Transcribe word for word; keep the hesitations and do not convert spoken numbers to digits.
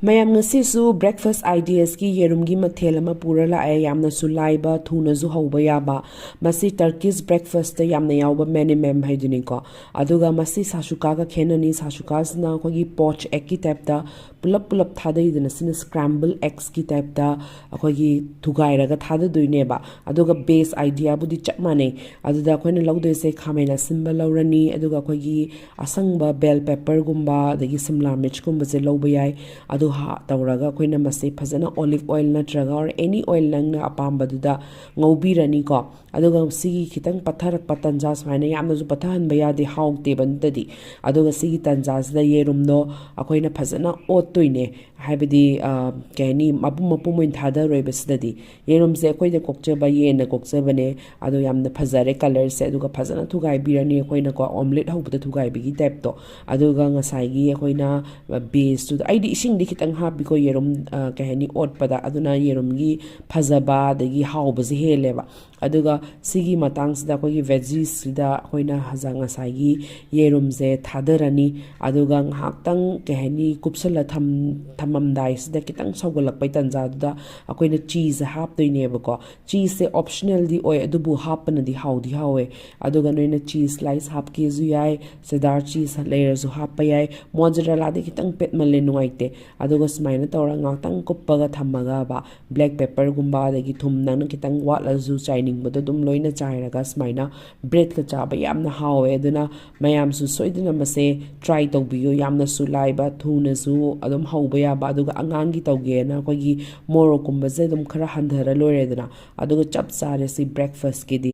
ꯃꯌꯥꯝ, ꯉꯁꯤꯁꯨ breakfast ideas ꯀꯤ ꯌꯦꯔꯨꯝꯒꯤ ꯃꯊꯦꯜ ꯑꯃ ꯄꯨꯔ ꯂꯥꯛꯑꯦ꯫ ꯌꯥꯝꯅꯁꯨ ꯂꯥꯏꯕ, ꯊꯨꯅꯁꯨ ꯍꯧꯕ ꯌꯥꯕ꯫ ꯃꯁꯤ Turkish breakfast ꯇ ꯌꯥꯝꯅ ꯌꯥꯎꯕ minimum ꯍꯥꯏꯗꯨꯅꯤꯀꯣ꯫ ꯑꯗꯨꯒ ꯃꯁꯤ ꯁꯥꯁꯨꯀꯥꯒ ꯈꯦꯠꯅꯅꯤ꯫ ꯁꯥꯁꯨꯀꯥꯁꯤꯅ ꯑꯩꯈꯣꯏꯒꯤ poached egg ꯀꯤ type ꯇ ꯄꯨꯂꯞ ꯄꯨꯂꯞ ꯊꯥꯗꯩꯗꯅ, ꯁꯤꯅ scramble eggs ꯀꯤ type ꯇ ꯑꯩꯈꯣꯏꯒꯤ ꯊꯨꯒꯥꯏꯔꯒ ꯊꯥꯗꯗꯣꯏꯅꯦꯕ꯫ ꯑꯗꯨꯒ base idea ꯕꯨꯗꯤ ꯆꯞ ꯃꯥꯟꯅꯩ꯫ ꯑꯗꯨꯗ ꯑꯩꯈꯣꯏꯅ ꯂꯧꯗꯣꯏꯁꯦ ꯈꯥꯃꯦꯟ ꯑꯁꯤꯟꯕ ꯂꯧꯔꯅꯤ, ꯑꯗꯨꯒ ꯑꯩꯈꯣꯏꯒꯤ ꯑꯁꯪꯕ bell pepper ꯒꯨꯝꯕ, ꯑꯗꯒꯤ ꯁꯤꯝꯂꯥ ꯃꯤꯔꯆꯀꯨꯝꯕꯁꯦ ꯂꯧꯕ ꯌꯥꯏ꯫ ꯑꯗꯨ ꯍꯥ-, ꯇꯧꯔꯒ ꯑꯩꯈꯣꯏꯅ ꯃꯁꯤ ꯐꯖꯅ olive oil ꯅꯠꯇ꯭ꯔꯒ or any oil ꯅꯪꯅ ꯑꯄꯥꯝꯕꯗꯨꯗ ꯉꯧꯕꯤꯔꯅꯤꯀꯣ꯫ ꯑꯗꯨꯒ ꯁꯤꯒꯤ ꯈꯤꯇꯪ ꯄꯠꯊꯔꯛꯄ ꯇꯟꯖꯥ, ꯁꯨꯃꯥꯏꯅ ꯌꯥꯝꯅꯁꯨ ꯄꯠꯊꯍꯟꯕ ꯌꯥꯗꯦ, ꯍꯥꯎꯇꯦꯕ ꯅꯠꯇꯗꯤ꯫ ꯑꯗꯨꯒ ꯁꯤꯒꯤ ꯇꯟꯖꯥꯁꯤꯗ ꯌꯦꯔꯨꯝꯗꯣ ꯑꯩꯈꯣꯏꯅ ꯐꯖꯅ ꯑꯣꯠꯇꯣꯏꯅꯦ, ꯍꯥꯏꯕꯗꯤ, ꯑ, ꯀꯩ ꯍꯥꯏꯅꯤ, ꯃꯄꯨꯝ ꯃꯄꯨꯝ ꯑꯣꯏꯅ ꯊꯥꯗꯔꯣꯏꯕ ꯁꯤꯗꯗꯤ꯫ ꯌꯦꯔꯨꯝꯁꯦ ꯑꯩꯈꯣꯏꯗ ꯀꯣꯛꯆꯕ ꯌꯦꯟꯅ ꯀꯣꯛꯆꯕꯅꯦ꯫ ꯑꯗꯣ ꯌꯥꯝꯅ ꯐꯖꯔꯦ colour ꯁꯦ꯫ ꯑꯗꯨꯒ ꯐꯖꯅ ꯊꯨꯒꯥꯏꯕꯤꯔꯅꯤ ꯑꯩꯈꯣꯏꯅꯀꯣ, omelette ꯍꯧꯕꯗ ꯊꯨꯒꯥꯏꯕꯒꯤ type ꯇꯣ꯫ ꯑꯗꯨꯒ ꯉꯁꯥꯏꯒꯤ ꯑꯩꯈꯣꯏꯅ base ꯇꯨꯗ, ꯑꯩꯗꯤ ꯏꯁꯤꯡꯗꯤ ꯈꯤꯇꯪ ꯍꯥꯞꯄꯤꯀꯣ ꯌꯦꯔꯨꯝ, ꯑ, ꯀꯩ ꯍꯥꯏꯅꯤ, ꯑꯣꯠꯄꯗ꯫ ꯑꯗꯨꯅ ꯌꯦꯔꯨꯝꯒꯤ ꯐꯖꯕ ꯑꯗꯒꯤ ꯍꯥꯎꯕꯁꯦ ꯍꯦꯜꯂꯦꯕ꯫ ꯑꯗꯨꯒ ꯁꯤꯒꯤ ꯃꯇꯥꯡꯁꯤꯗ ꯑꯩꯈꯣꯏꯒꯤ veggies ꯁꯤꯗ ꯑꯩꯈꯣꯏꯅ ꯍꯖ-, ꯉꯁꯥꯏꯒꯤ ꯌꯦꯔꯨꯝꯁꯦ ꯊꯥꯗꯔꯅꯤ꯫ ꯑꯗꯨꯒ ꯉꯥꯏꯍꯥꯛꯇꯪ, ꯀꯩ ꯍꯥꯏꯅꯤ, ꯀꯨꯞꯁꯜꯂ ꯊꯝ-, ꯊꯝꯃꯝꯗꯥꯏꯁꯤꯗ, ꯈꯤꯇꯪ ꯁꯧꯒꯠꯂꯛꯄꯩ ꯇꯟꯖꯥꯗꯨꯗ ꯑꯩꯈꯣꯏꯅ cheese ꯁꯦ ꯍꯥꯞꯇꯣꯏꯅꯦꯕꯀꯣ꯫ Cheese ꯁꯦ optional ꯗꯤ ꯑꯣꯏ, ꯑꯗꯨꯕꯨ ꯍꯥꯞꯄꯅꯗꯤ ꯍꯥꯎꯗꯤ ꯍꯥꯎꯋꯦ꯫ ꯑꯗꯨꯒ ꯅꯣꯏꯅ cheese slice ꯍꯥꯞꯀꯦꯁꯨ ꯌꯥꯏ, cheddar cheese ꯂꯩꯔꯁꯨ ꯍꯥꯞꯄ ꯌꯥꯏ꯫ Mozzarella ꯗꯤ ꯈꯤꯇꯪ ꯄꯦꯠꯃꯜꯂꯦ, ꯅꯨꯡꯉꯥꯏꯇꯦ꯫ ꯑꯗꯨꯒ ꯁꯨꯃꯥꯏꯅ ꯇꯧꯔ ꯉꯥꯛꯇꯪ ꯀꯨꯞꯄꯒ ꯊꯝꯃꯒꯕ, black pepper ꯒꯨꯝꯕ, ꯑꯗꯒꯤ ꯊꯨꯝ ꯅꯪꯅ ꯈꯤꯇꯪ ꯋꯥꯠꯂꯁꯨ ꯆꯥꯏꯅꯤꯡꯕꯗꯣ ꯑꯗꯨꯝ ꯂꯣꯏꯅ ꯆꯥꯏꯔꯒ ꯁꯨꯃꯥꯏꯅ bread ꯀ ꯆꯥꯕ ꯌꯥꯝꯅ ꯍꯥꯎꯋꯦ꯫ ꯑꯗꯨꯅ ꯃꯌꯥꯝꯁꯨ ꯁꯣꯏꯗꯅ ꯃꯁꯦ try ꯇꯧꯕꯤꯌꯨ꯫ ꯌꯥꯝꯅꯁꯨ ꯂꯥꯏꯕ, ꯊꯨꯅꯁꯨ ꯑꯗꯨꯝ ꯍꯧꯕ ꯌꯥꯕ, ꯑꯗꯨꯒ ꯑꯉꯥꯡꯒꯤ ꯇꯧꯒꯦꯅ ꯑꯩꯈꯣꯏꯒꯤ ꯃꯣꯔꯣꯛꯀꯨꯝꯕꯁꯦ ꯑꯗꯨꯝ ꯈꯔ ꯍꯟꯊꯔ ꯂꯣꯏꯔꯦꯗꯅ꯫ ꯑꯗꯨꯒ ꯆꯞ ꯆꯥꯔꯦ ꯁꯤ breakfast ꯀꯤꯗꯤ꯫